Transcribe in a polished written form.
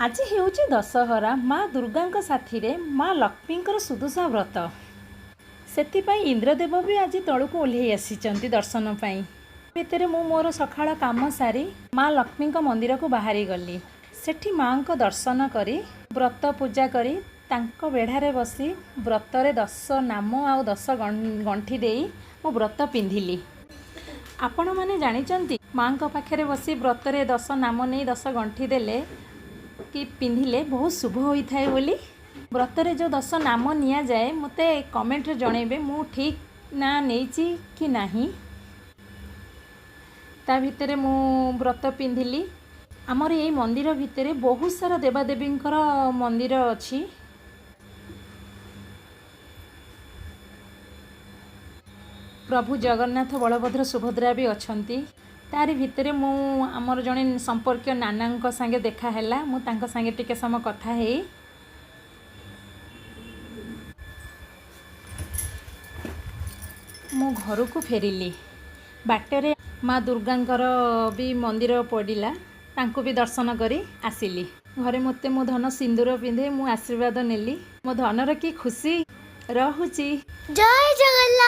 ଆଜି ହେଉଛି ଦଶହରା, ମା ଦୁର୍ଗାଙ୍କ ସାଥିରେ ମା ଲକ୍ଷ୍ମୀଙ୍କର ସୁଦଶା ବ୍ରତ। ସେଥିପାଇଁ ଇନ୍ଦ୍ରଦେବ ବି ଆଜି ତଳକୁ ଓହ୍ଲେଇ ଆସିଛନ୍ତି ଦର୍ଶନ ପାଇଁ। ଭିତରେ ମୁଁ ମୋର ସକାଳ କାମ ସାରି ମା ଲକ୍ଷ୍ମୀଙ୍କ ମନ୍ଦିରକୁ ବାହାରି ଗଲି। ସେଠି ମାଙ୍କ ଦର୍ଶନ କରି, ବ୍ରତ ପୂଜା କରି, ତାଙ୍କ ବେଢ଼ାରେ ବସି ବ୍ରତରେ 10 ନାମ ଆଉ 10 ଗଣ୍ଠି ଦେଇ ମୁଁ ବ୍ରତ ପିନ୍ଧିଲି। ଆପଣମାନେ ଜାଣିଛନ୍ତି, ମାଙ୍କ ପାଖରେ ବସି ବ୍ରତରେ 10 ନାମ ନେଇ 10 ଗଣ୍ଠି ଦେଲେ କି ପିନ୍ଧିଲେ ବହୁତ ଶୁଭ ହୋଇଥାଏ ବୋଲି? ବ୍ରତରେ ଯେଉଁ 10 ନାମ ନିଆଯାଏ, ମୋତେ କମେଣ୍ଟରେ ଜଣେଇବେ ମୁଁ ଠିକ୍ ନାଁ ନେଇଛି କି ନାହିଁ। ତା ଭିତରେ ମୁଁ ବ୍ରତ ପିନ୍ଧିଲି। ଆମର ଏଇ ମନ୍ଦିର ଭିତରେ ବହୁତ ସାରା ଦେବାଦେବୀଙ୍କର ମନ୍ଦିର ଅଛି। ପ୍ରଭୁ ଜଗନ୍ନାଥ, ବଳଭଦ୍ର, ସୁଭଦ୍ରା ବି ଅଛନ୍ତି। ତାରି ଭିତରେ ମୁଁ ଆମର ଜଣେ ସମ୍ପର୍କୀୟ ନାନାଙ୍କ ସାଙ୍ଗେ ଦେଖା ହେଲା। ମୁଁ ତାଙ୍କ ସାଙ୍ଗେ ଟିକେ ସମୟ କଥା ହେଇ ମୁଁ ଘରକୁ ଫେରିଲି। ବାଟରେ ମା ଦୁର୍ଗାଙ୍କର ବି ମନ୍ଦିର ପଡ଼ିଲା, ତାଙ୍କୁ ବି ଦର୍ଶନ କରି ଆସିଲି। ଘରେ ମୋତେ ମୋ ଧନ ସିନ୍ଦୁର ପିନ୍ଧେ ମୁଁ ଆଶୀର୍ବାଦ ନେଲି। ମୋ ଧନର କି ଖୁସି! ରହୁଛି। ଜୟ ଜଗନ୍ନାଥ।